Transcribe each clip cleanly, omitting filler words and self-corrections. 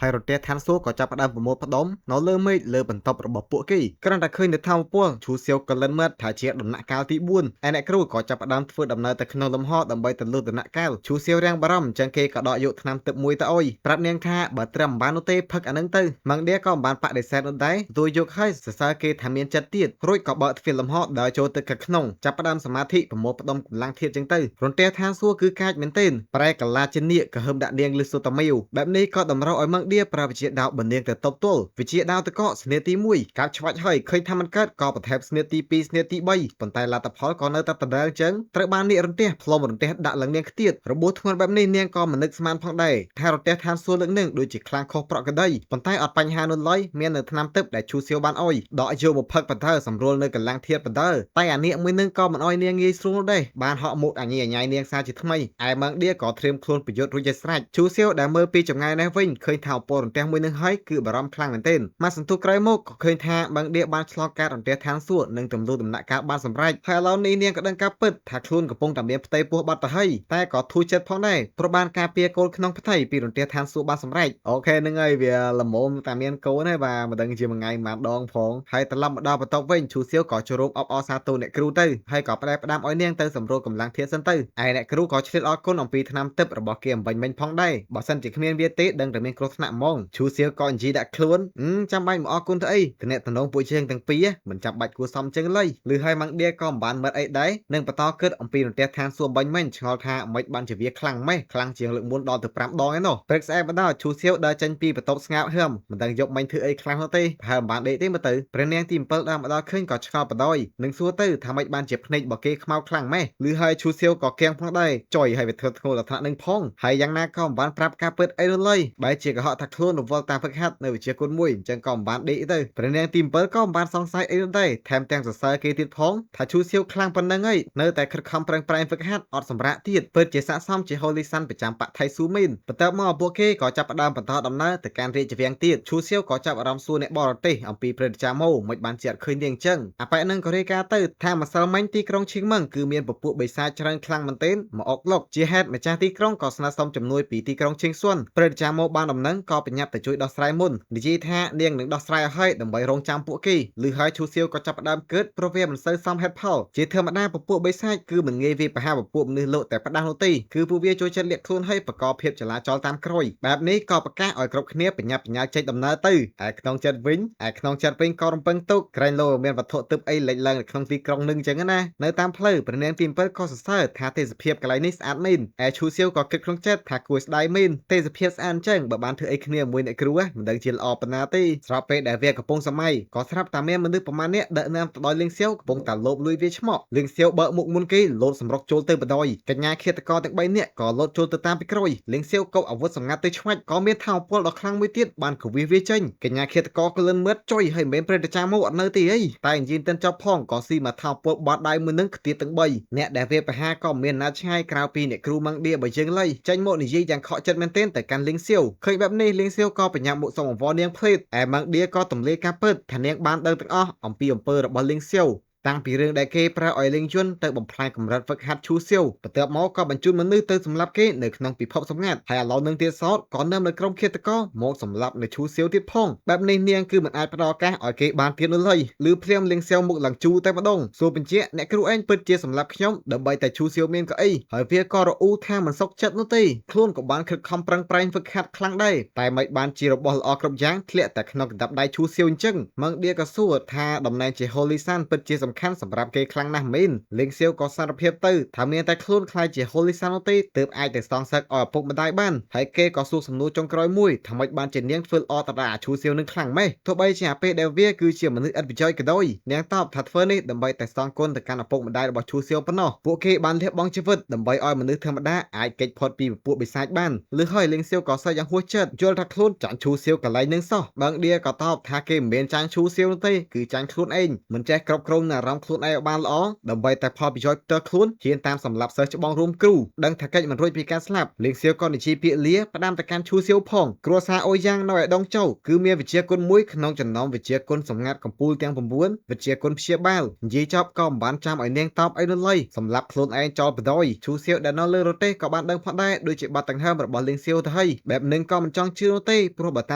ហើយរន្ទះឋានសួគ៌ក៏ចាប់ផ្ដើមប្រមូលផ្ដុំនៅលើមេឃលើបន្ទប់របស់ពួកគេគ្រាន់តែឃើញនៅធម្មពលឈូសៀវក៏លិនមាត់ថាជាដំណាក់កាលទី4ឯអ្នកគ្រូក៏ចាប់ផ្ដើមធ្វើដំណើរទៅក្នុងលំហដើម្បីទៅលុះដំណាក់កាលឈូសៀវរាំងបារម្ភអញ្ចឹងគេក៏ដកយកថ្នាំទឹកមួយទៅអុយប្រាប់នាងថាបើត្រឹមមិនបាននោះទេផឹកអានឹងទៅម៉ាងដៀក៏មិនបានបដិសេធនោះដែរទទួលយកហើយសរសើរគេថាមានចិត្តទៀតរួចក៏បើកទ្វារលំហដើរចូលទៅខាងក្នុងចាប់ផ្ដើមសមាធិប្រមូលផ្ដុំកម្លាំងធាតុចឹងទៅរន្ទះឋានសួគ៌គឺកាចមែនទែនប្រែកាឡាជានាគក៏ហឹមដាក់នាងលឺសូតាមីវបែបនេះក៏តម្រូវឲ្យម៉ាងដៀប្រើវិជាដាវបណ្នាងទៅតបទល់វិជាដាវតកកស្នៀទី1កាប់ឆ្វាច់ហើយឃើញថាមិនកើតក៏បន្ថែមស្នៀទី2ស្នៀទី3ប៉ុន្តែលទ្ធផលក៏នៅតែដដែលចឹងត្រូវបាននាករន្ទះផ្លុំរន្ទះដាក់ឡើងនាងខ្ទៀតរបួសធ្ងន់បែបនេះនាងក៏មិននឹកស្មានផងដែរថារន្ទះឋានសួគ៌លើកនឹងដូចជាខ្លាំងខុសប្រក្រតីប៉ុន្តែអត់បញ្ហានោះឡើយមាននៅថ្នាំទឹកដែលឈូសៀវបានអុយដកយកមកផឹកបន្ថើសម្រួលនៅកម្លាំងធាតុបន្ថើតែអានាគមួយនឹងក៏មិនអុយនាងងាយស្រួលដែរបានហក់មុខអញញ៉ៃនាងសាជាថ្មីឯម៉ងដៀក៏ត្រៀមខ្លួនប្រយុទ្ធរួចជាស្រេចឈូសៀវដែលមើលពីចម្ងាយនេះវិញឃើញថាពលរន្ទះមួយនឹងហើយគឺបារម្ភខ្លាំងមែនទែនមកសន្ទុះក្រោយមកក៏ឃើញថាម៉ងដៀបានឆ្លងកាត់រន្ទះឋានសួគ៌និងទម្លុះដំណាក់កាលបានសម្រេចហើយឥឡូវនេះនាងក៏ដឹងការពិតថាខ្លួនកំពុងតែមានផ្ទៃពោះបាត់ទៅហើយតែក៏ធូរចិត្តផងដែរព្រោះបានការពារកូនក្នុងផ្ទៃពីរន្ទះឋានសួគ៌បានសម្រេចអូខេហ្នឹងហើយវាល្មមតែមានកូនហើយបាទមិនដឹងជាមួយថ្ងៃមួយដងផងហើយត្រឡប់មកដល់បន្ទប់វិញឈូសៀវក៏ចូលរួមអបអរសាទរអ្នកគ្រូទៅហើយក៏ផ្ដែផ្ដាំឲ្យនាងទៅសម្រួលកម្លាំងធាតុសិនទៅឯអ្នកគ្រូក៏ឆ្លៀតអរគុណអំពីថ្នាំទឹករបស់គេអំបញ្ញមិញផងដែរបើសិនជាគ្មានវាទេដឹងតែមានគ្រោះថ្នាក់ហ្មងឈូសៀវក៏និយាយដាក់ខ្លួនចាំបាច់មកអរគុណទៅអីតំណតំណងពួកយើងទាំងពីរមិនចាំបាច់គួរសមចឹងឡើយឬហើយម៉ាងដៀក៏មិនបានមិត្តអីដែរនឹងបន្តគិតអំពីរន្ទះឋានសួគ៌អំបញ្ញមិញឆ្ងល់ថាមិនបានជាវាខ្លាំងម៉េះខ្លាំងជាងលើកមុនដល់ទៅ5ដងឯណោះព្រឹកស្អែកបណ្ដោយឈូសៀវដើរចេញពីបន្ទប់ស្ងាត់ហឹមមិនដឹងយកមិញធ្វើអីខ្លាំងនោះទេប្រហែលមិនបានដេកទេមើលទៅព្រះនាងទី7ដើរមកដល់ឃើញក៏ឆ្ងល់បណ្ដោយនឹងសួរទៅថាម៉េចបានជាភ្នែករបស់គេខ្មៅខ្លាំងម៉េះឬហើយឈូសៀវក៏គៀងផងដែរចុយហើយវាធ្វើធ្ងន់ដល់ថ្នាក់នឹងផងហើយយ៉ាងណាក៏មិនបានប្រាប់ការពិតអីនោះឡើយបែរជាកុហកថាខ្លួនរវល់តាមហ្វឹកហាត់នៅវិជ្ជាគុណមួយអញ្ចឹងក៏មិនបានដេកទៅព្រះនាងទី7ក៏មិនបានសង្ស័យអីនោះដែរថែមទាំងសរសើរគេទៀតផងថាឈូសៀវខ្លាំងប៉ុណ្ណឹងហើយនៅតែខិតខំប្រឹងប្រែងហ្វឹកហាត់អត់សម្រាកទៀតពិតជាស័ក្តិសមជា Holy Sun ប្រចាំបកថៃស៊ូមីនបន្ទាប់មកពួកគេក៏ចាប់ផ្ដើមបន្តដំណើរទៅកាន់រាជវាំងទៀតឈូសៀវក៏ចាប់អារម្មណ៍សួរអ្នកបរទេសអំពីព្រឹទ្ធាចារ្យម៉ូមិនបានជាអត់ឃើញនាងអញ្ចឹងអាប៉ែនឹងក៏រាយការណ៍ទៅថាម្សិលមិញទីក្រុងឈៀងម៉ឹងគឺមានពពួកបិសាចច្រើនខ្លាំងមែនទែនមកអុកលុកជាហេតុម្ចាស់ទីក្រុងក៏ស្នើសុំជំនួយពីទីក្រុងឈៀងស៊ុនព្រឹទ្ធាចារ្យម៉ូបានដំណឹងក៏ប្រញាប់ទៅជួយដោះស្រាយមុននិយាយថានាងនឹងដោះស្រាយឲ្យហើយដើម្បីរងចាំពួកគេឬហើយឈូសៀវក៏ចាប់ផ្ដើមគិតព្រោះវាមិនសូវសមហេតុផលជាធម្មតាពពួកបិសាចគឺមិនងាយវាយប្រហារពពួកមនុស្សលោកតែផ្ដាស់នោះទេគឺពួកវាចូលចិត្តលាក់ខ្លួនឲ្យបង្កភាពចលាចលតាមក្រោយបែបនេះក៏ប្រកាសឲ្យគ្រប់គ្នាប្រញាប់ប្រញាល់ចេញដំណើរទៅឯក្នុងចិត្តវិញឯក្នុងចិត្តវិញក៏រំពឹងទុកក្រែងលោមានវត្ថុទិបអីលេចឡើងនៅក្នុងទីក្រុងនឹងអញ្ចឹងណានៅតាមផ្លូវព្រះនាងទី7ក៏សរសើរថាទេសភាពកន្លែងនេះស្អាតមែនឯឈូសៀវក៏គិតក្នុងចិត្តថាគួរស្ដាយមែនទេសភាពស្អាតអញ្ចឹងបើបានធ្វើអីគ្នាមួយអ្នកគ្រូមិនដឹងជាល្អប៉ុណ្ណាទេស្របពេលដែលវាកំពុងសម័យក៏ស្រាប់តែមានមនុស្សប្រមាណអ្នកដឹកនាំទៅដោយលៀងសៀវកំពុងតែលោបលួយវាឆ្មក់លៀងសៀវបើកមុខមុនគេលោតសម្រុកចូលទៅបដ ாய் កញ្ញាឃាតករទាំង3នាក់ក៏លោតចូលទៅតាមពីក្រោយលៀងសៀវកោបអាវុធសម្ងាត់ទៅឆ្វាច់ក៏មានថោពលដ៏ខ្លាំងមួយទៀតបានកវិសវាចេញកញ្ញាឃាតករក៏លិនមើតចុយហើយមិនមែនព្រេតចាមកអត់នៅទេអីតែអញ្ជិនតិនចប់ផងក៏ស៊ីមកថោពលបាត់ដៃមួយនឹងខ្ទាតទាំង3អ្នកដែលវាប្រហាក៏មានណាឆ្ងាយក្រៅពីអ្នកគ្រូម៉ាំងដៀបើយើងលៃចេញមកនិយាយយ៉ាងខកចិត្តមែនទែនទៅកាន់លៀងសៀវឃើញបែបនេះលៀងសៀវក៏បញ្ញាមុខសុំអង្វរនាងភ្លេតឯម៉ាំងដៀក៏ទម្លាយការពិតថានាងបានដឹងទាំងអស់អំពីអំពើរបស់លៀងសៀវតាំងពីរឿងដែលគេប្រើឲ្យលេងយន្តទៅបំផ្លាញកម្រិតហ្វឹកហាត់ឈូសៀវបន្ទាប់មកក៏បញ្ជូនមនុស្សទៅសម្លាប់គេនៅក្នុងពិភពសម្ងាត់ហើយឥឡូវនឹងទៀតសោតក៏នាំនៅក្រុមឃាតករមកសម្លាប់នៅឈូសៀវទៀតផងបែបនេះនាងគឺមិនអាចផ្ដល់ឱកាសឲ្យគេបានទៀតនោះឡើយឬភ្លាមលេងសៀវមុខឡើងជូតែម្ដងសួរបញ្ជាក់អ្នកគ្រូឯងពិតជាសម្លាប់ខ្ញុំដើម្បីតែឈូសៀវមានកៅអីហើយវាក៏រអ៊ូថាមិនសុខចិត្តនោះទេខ្លួនក៏បានខិតខំប្រឹងប្រែងហ្វឹកហាត់ខ្លាំងដែរតែមិនបានជារបស់ល្អគ្រប់យ៉ាងធ្លាក់តែក្នុងកណ្ដាប់ដៃឈូសៀវអញ្ចឹងម៉ងដៀក៏សួរថាតំណែងជា Holy Sun ពិតជាសំខាន់សម្រាប់គេខ្លាំងណាស់មែនលៀងសៀវក៏សារភាពទៅថាមានតែខ្លួនខ្លាយជា Holy Sun នោះទេទើបអាចទៅសងសឹកឲ្យឪពុកម្ដាយបានហើយគេក៏សួរសំណួរចុងក្រោយមួយថាម៉េចបានជានាងធ្វើល្អទៅដល់អាឈូសៀវនឹងខ្លាំងម៉េះទោះបីជាអាពេលដែលវាគឺជាមនុស្សឥតប្រយោជន៍ក៏ដោយនាងតបថាធ្វើនេះដើម្បីតែសងគុណទៅកាន់ឪពុកម្ដាយរបស់ឈូសៀវប៉ុណ្ណោះពួកគេបានលះបង់ជីវិតដើម្បីឲ្យមនុស្សធម្មតាអាចគេចផុតពីពពួកបិសាចបានឬហើយលៀងសៀវក៏សើចយ៉ាងហួសចិត្តយល់ថាខ្លួនចាញ់ឈូសៀវកន្លែងនឹងសោះបើងដៀក៏តបថាគេមិនមែនចាញ់ឈូសៀវនោះទេគឺចាញ់ខ្លួនឯងមិនចេះគ្រប់គ្រងនៅ អារម្មណ៍ខ្លួនឯងឲ្យបានល្អដើម្បីតែផលប្រយោជន៍ផ្ទាល់ខ្លួនហ៊ានតាមសម្លាប់សិស្សច្បងរួមគ្រូដឹងថាកិច្ចមិនរួចពីការស្លាប់លៀងសៀវក៏និយាយពាក្យលាផ្ដាំទៅកាន់ឈូសៀវផងគ្រួសារអូយ៉ាងនៅឯដងចៅគឺមានវិជាគុណមួយក្នុងចំណោមវិជាគុណសម្ងាត់កំពូលទាំង9វិជាគុណព្យាបាលនិយាយចប់ក៏មិនបានចាំឲ្យនាងតបអីនោះឡើយសម្លាប់ខ្លួនឯងចោលបដ ாய் ឈូសៀវដែលនៅលើរទេះក៏បានដឹងផងដែរដូចជាបាត់ដង្ហើមរបស់លៀងសៀវទៅហើយបែបនឹងក៏មិនចង់ជឿនោះទេព្រោះបើត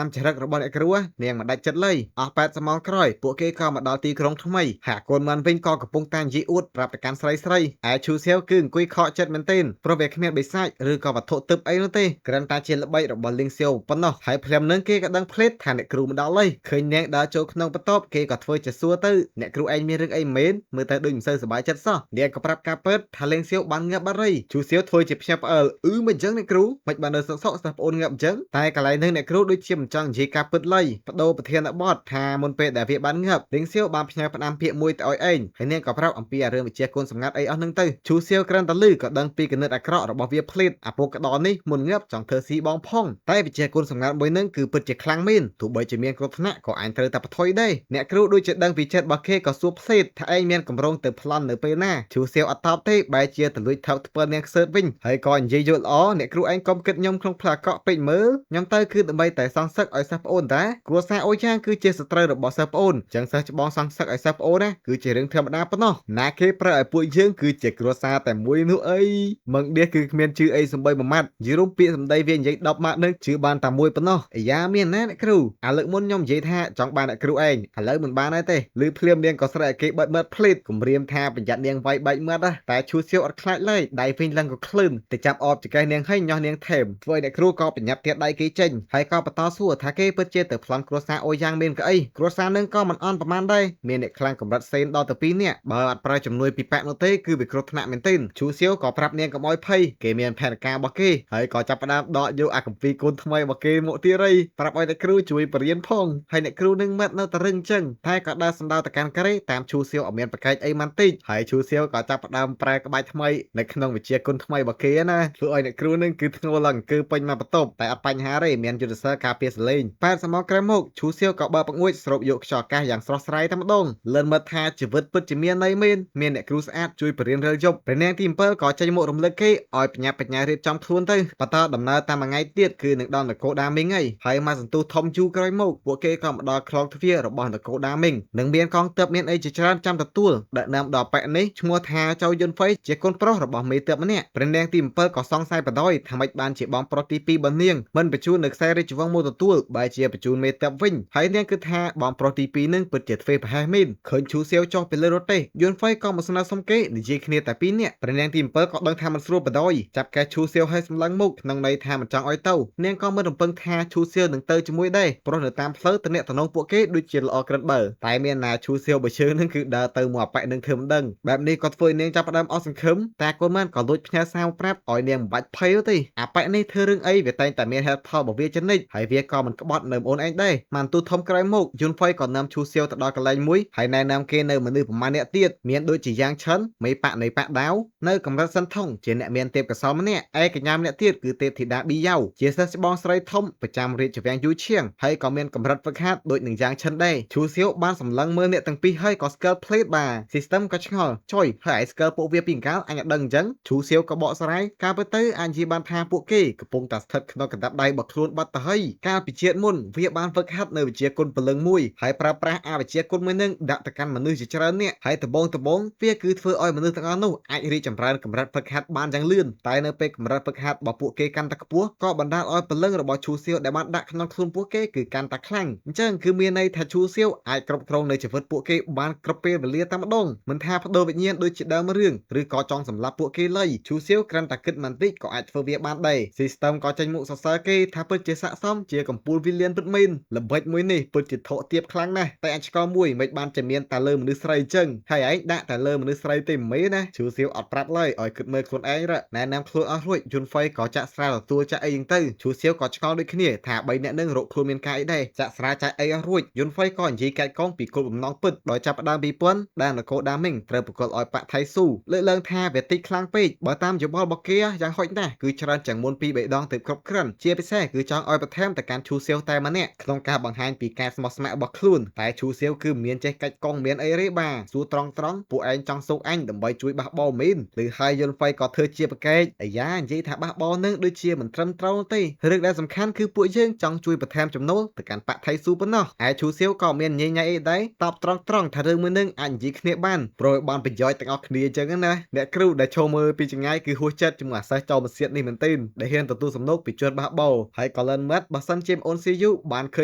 ាមចរិតរបស់អ្នកគ្រូនាងមិនដាច់ចិត្តឡើយអស់80ម៉ោងក្រោយពួកគេក៏មកដល់ទីក្រុងថ្មីហាក់កូនមិនវិញក៏កំពុងតែនិយាយអួតប្រាប់ទៅកាន់ស្រីស្រីឯឈូសៀវគឺអង្គុយខកចិត្តមែនទែនព្រោះវាគ្មានបិសាចឬក៏វត្ថុទិព្វអីនោះទេគ្រាន់តែជាល្បិចរបស់លៀងសៀវប៉ុណ្ណោះហើយភ្លាមនឹងគេក៏ដឹងភ្លេតថាអ្នកគ្រូមកដល់ហើយឃើញនាងដើរចូលក្នុងបន្ទប់គេក៏ធ្វើជាសួរទៅអ្នកគ្រូឯងមានរឿងអីមែនមើលទៅដូចមិនសូវសប្បាយចិត្តសោះនាងក៏ប្រាប់ការពិតថាលៀងសៀវបានងាប់បាត់ហើយឈូសៀវធ្វើជាភ្ញាក់ផ្អើលអឺមិនអញ្ចឹងអ្នកគ្រូមិនបាននៅសុកសុកសិស្សប្អូនងាប់អញ្ចឹងតែកន្លែងនេះអ្នកគ្រូដូចជាមិនចង់និយាយការពិតឡើយបដូរប្រធានបទថាមុនពេលដែលវាបានងាប់លៀងសៀវបានផ្ញើផ្ដាំពាក្យមួយទៅឲ្យឯងហើយនាងក៏ប្រាប់អំពីរឿងវិជាគុណសម្ងាត់អីអស់នឹងទៅឈូសៀវគ្រាន់តែលឺក៏ដឹងពីគណិតអាក្រក់របស់វាភ្លេតអាពកកដនេះមុនងាប់ចង់ធ្វើស៊ីបងផងតែវិជាគុណសម្ងាត់មួយនឹងគឺពិតជាខ្លាំងមែនទោះបីជាមានគ្រោះថ្នាក់ក៏អញត្រូវតែបថុយដែរអ្នកគ្រូដូចជាដឹងពីចិត្តរបស់គេក៏សួរភ្លេតថាឯងមានកម្រងទៅប្លន់នៅពេលណាឈូសៀវអត់តបទេបែរជាទៅលួចថើបថ្ពិននាងខ្សើតវិញហើយក៏និយាយយល់ល្អអ្នកគ្រូឯងកុំគិតខ្ញុំក្នុងផ្លូវអាក្រក់ពេកមើលខ្ញុំទៅគឺដើម្បីតែសងសឹកឲ្យសិស្សប្អូនតាគ្រួសារអូយ៉ាងគឺជាសត្រូវរបស់សិស្សប្អូនចឹងសិស្សច្បងសងសឹកឲ្យសិស្សប្អូនណាគឺជារឿងធម្មតាប៉ុណ្ណោះណាគេប្រើឲ្យពួកយើងគឺជាគ្រួសារតែមួយនោះអីមឹងដៀសគឺគ្មានជឿអីសំបីមួយម៉ាត់និយាយរួមពាក្យសម្ដីវានិយាយ10ម៉ាត់នឹងជឿបានតែមួយប៉ុណ្ណោះអាយ៉ាមានណាអ្នកគ្រូអាលើកមុនខ្ញុំនិយាយថាចង់បានអ្នកគ្រូឯងឥឡូវមិនបានហើយទេឮភ្លាមនាងក៏ស្រែកឲ្យគេបិទមាត់ភ្លេតគំរាមថាប្រយ័ត្ននាងវាយបែកមាត់ណាតែឈូសៀវអត់ខ្លាចឡើយដៃវិញឡើងក៏ក្លឿនទៅចាប់អបចកេះនាងឲ្យញាស់នាងថែមធ្វើឲ្យអ្នកគ្រូក៏ប្រញាប់ទៀតដៃគេចេញហើយក៏បន្តសួរថាគេពិតជាទៅប្លន់គ្រួសារអូយ៉ាងមានកអីគ្រួសារនឹងក៏មិនអន់ប្រមាណដែរមានអ្នកខ្លាំងកម្រិតសេនដល់ទៅ2នាក់បើអត់ប្រើជំនួយពីប៉ាក់នោះទេគឺវាគ្រោះថ្នាក់មែនទែនឈូសៀវក៏ប្រាប់នាងកុំឲ្យភ័យគេមានផែនការរបស់គេហើយក៏ចាប់ផ្ដើមដកយកអាកម្ពីកូនថ្មីរបស់គេមកទៀតហើយប្រាប់ឲ្យអ្នកគ្រូជួយបរៀនផងហើយអ្នកគ្រូនឹងមាត់នៅតែរឹងចឹងតែក៏ដើរសំដៅទៅកាន់ក្រេតាមឈូសៀវអត់មានប្រកែកអីមិនតិចហើយឈូសៀវក៏ចាប់ផ្ដើមប្រើក្បាច់ថ្មីនៅក្នុងវិជាគុណថ្មីរបស់គេណាធ្វើឲ្យអ្នកគ្រូនឹងគឺធ្ងល់ឡើងអង្គើពេញមកបន្ទប់តែអត់បញ្ហាទេមានយុទ្ធសាស្ត្រការពារសលេង80ម៉ោងក្រោយមកឈូសៀវក៏បើកបង្អួចស្រូបយកខ្យល់អាកាសយ៉ាងស្រស់ស្រាយតែម្ដងលឿនមើលថាជីវិតពិតជាមានន័យមែនមានអ្នកគ្រូស្អាតជួយបរៀនរាល់យប់ព្រះនាងទី7ក៏ចេញមករំលឹកគេឲ្យបញ្ញាបញ្ញារៀបចំខ្លួនទៅបន្តដំណើរតាមមួយថ្ងៃទៀតគឺនឹងដល់នគរដាមីងហើយហើយមកសន្ទុះធំយូរក្រោយមកពួកគេក៏មកដល់ខ្លោងទ្វាររបស់នគរដាមីងនឹងមានកងទ័ពមានអីជាច្រើនចាំទទួលដឹកនាំដល់ប៉ែកនេះឈ្មោះថាចៅយុនហ្វៃជាកូនប្រុសរបស់មេទ័ពម្នាក់ព្រះនាងទី7ក៏សង្ស័យបដ ாய் ថាម៉េចបានជាបងប្រុសទី2របស់នាងមិនបញ្ជូននៅខ្សែរាជវង្សមកទទួលបែរជាបញ្ជូនមេទ័ពវិញហើយនាងគិតថាបងប្រុសទី2នឹងពិតជាធ្វេសប្រហែសមែនឃើញឈូសៀវចុះពីលើរទេះយុនហ្វៃក៏មកស្នើសុំគេនិយាយគ្នាតែ2នាក់ព្រះនាងទី7ក៏ដឹងថាមិនស្រួលបដ ாய் ចាប់កែឈូសៀវឲ្យសម្លឹងមុខក្នុងន័យថាមិនចង់ឲ្យទៅនាងក៏មិនរំពឹងថាឈូសៀវនឹងទៅជាមួយដែរព្រោះនៅតាមផ្លូវតំណងពួកគេដូចជាល្អក្រិតបើតែមានណាឈូសៀវបើជើងនឹងគឺដើរទៅមកអប៉ែនឹងធ្វើមិនដឹងបែបនេះក៏ធ្វើឲ្យនាងចាប់ផ្ដើមអស់សង្ឃឹមតែកូនម៉ានក៏លួចផ្ញើសារប្រាប់ឲ្យនាងមិនបាច់ភ័យទេអាប៉ែនេះធ្វើរឿងអីវាតែងតែមានហេតុផលរបស់វាចនិចហើយវាក៏មិនក្បត់នៅអូនឯងដែរម៉ានទូធំក្រោយមកយុនហ្វៃក៏នាំឈូសៀវទៅដល់កន្លែងមួយហើយណែនាំគេនៅមនុស្សប្រមាណអ្នកទៀតមានដូចជាយ៉ាងឆិនមេប៉នៃប៉ដាវនៅកម្រិតសិនថងជាអ្នកមានទេពកោសល្យម្នាក់ឯកញ្ញាម្នាក់ទៀតគឺទេពធីតាប៊ីយ៉ៅជាសិស្សច្បងស្រីធំប្រចាំរាជវាំងយូឈៀងហើយក៏មានកម្រិតហ្វឹកហាត់ដូចនឹងយ៉ាងឆិនដែរឈូសៀវបានសម្លឹងមើលអ្នកទាំងពីរហើយក៏ស្គាល់ភ្លេតបាទ system ក៏ឆ្ងល់ចុយហើយឯស្គាល់ពួកវាពីកាលអញអត់ដឹងអញ្ចឹងឈូសៀវក៏បកស្រាយការពិតទៅអាចនិយាយបានថាពួកគេកំពុងតែស្ថិតក្នុងកណ្ដាប់ដៃរបស់ខ្លួនបាត់ទៅហើយកាលពីជាតិមុនវាបានហ្វឹកហាត់នៅវិជ្ជាគុណព្រលឹងមួយហើយប្រើប្រាស់អវិជ្ជាគុណមួយនឹងដាក់ទៅកាន់មនុស្សជាច្រើននាក់ហើយដំបងវាគឺធ្វើឲ្យមនុស្សទាំងអស់នោះអាចរីកចម្រើនកម្រិតហ្វឹកហាត់បានយ៉ាងលឿនតែនៅពេលកម្រិតហ្វឹកហាត់របស់ពួកគេកាន់តែខ្ពស់ក៏បណ្ដាលឲ្យព្រលឹងរបស់ឈូសៀវដែលបានដាក់ក្នុងខ្លួនពួកគេគឺកាន់តែខ្លាំងអញ្ចឹងគឺមានន័យថាឈូសៀវអាចគ្រប់គ្រងនៅជីវិតពួកគេបានគ្រប់ពេលវេលាតែម្ដងមិនថាបដូរវិញ្ញាណដូចជាដើមរឿងឬក៏ចង់សម្លាប់ពួកគេឡើយឈូសៀវគ្រាន់តែគិតបន្តិចក៏អាចធ្វើវាបានដែរ system ក៏ចេញមុខសរសើរគេថាពិតជាស័ក្តិសមជាកំពូលវិលានពិតមែនល្បិចមួយនេះពិតជាថក់ទៀបខ្លាំងណាស់តែអាចឆ្កល់មួយមិនបានជាមានតែលើមនុស្សស្រីអញ្ចឹងហើយឯងដាក់តែលើមនុស្សស្រីទេមេណាឈូសៀវអត់ប្រាប់ឡើយឲ្យគិតមើលខ្លួនឯងរណែនាំខ្លួនអស់រួចយុនហ្វៃក៏ចាក់ស្រាទទួលចាក់អីយ៉ាងទៅឈូសៀវក៏ឆ្ងល់ដូចគ្នាថា3នាក់នឹងរកខ្លួនមានការអីដែរចាក់ស្រាចាក់អីអស់រួចយុនហ្វៃក៏និយាយកាច់កងពីគោលបំណងពិតដោយចាប់ផ្ដើមពីពន្ធដែលនគរដាមីងត្រូវប្រកល់ឲ្យប៉ាក់ថៃស៊ូលើកឡើងថាវាតិចខ្លាំងពេកបើតាមយោបល់របស់គេយ៉ាងហោចណាស់គឺច្រើនជាងមុន2 3ដងទៅគ្រប់គ្រាន់ជាពិសេសគឺចង់ឲ្យបន្ថែមទៅកាន់ឈូសៀវតែម្នាក់ក្នុងការបង្ហាញពីការស្មោះស្ម័គ្ររបស់ខ្លួនតែឈូសៀវគឺមានចេះកាច់កងមានអីទេ បាសួរត្រង់ត្រង់ពួកឯងចង់សូកអញដើម្បីជួយបះបោមែនឬហើយយុនហ្វៃក៏ធ្វើជាប្រកែកអាយ៉ានិយាយថាបះបោនឹងដូចជាមិនត្រឹមត្រូវទេរឿងដែលសំខាន់គឺពួកយើងចង់ជួយបន្ថែមចំណូលទៅកាន់បាក់ថៃស៊ូប៉ុណ្ណោះឯឈូសៀវក៏មានញ៉ៃញ៉ៃអីដែរតបត្រង់ត្រង់ថារឿងមួយនឹងអាចនិយាយគ្នាបានព្រោះឲ្យបានប្រយោជន៍ទាំងអស់គ្នាអញ្ចឹងណាអ្នកគ្រូដែលឈរមើលពីចង្ងាយគឺហួសចិត្តជាមួយអាសេះចោលមសៀតនេះមែនទែនដែលហ៊ានទទួលសំណូកពីជនបះបោហើយក៏លិនមាត់បើសិនជាអូនស៊ីយូបានឃើ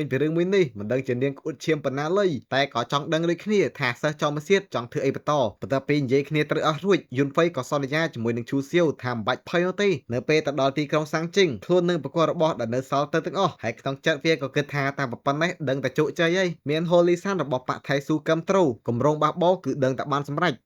ញពីរឿងមួយនេះមិនដឹងជានាងក្អួតឈាមប៉ុណ្ណាលុយតែក៏ចង់ដឹងដូចគ្នាថាសិស្សចោលមសៀតចង់ធ្វើអីបន្តបន្ទាប់ពីនិយាយគ្នាត្រូវអស់រួចយុនហ្វៃក៏សន្យាជាមួយនឹងឈូសៀវថាមិនបាច់ភ័យនោះទេនៅពេលទៅដល់ទីក្រុងសាំងជីងខ្លួននឹងប្រកបរបស់ដែលនៅសល់ទៅទាំងអស់ហើយក្នុងចិត្តវាក៏គិតថាតាមប៉ុណ្ណេះដឹងតែជោគជ័យហើយមានហូលីសានរបស់ប៉ាក់ថៃស៊ូកឹមត្រូគម្រោងបះបោគឺដឹងតែបានសម្រេច។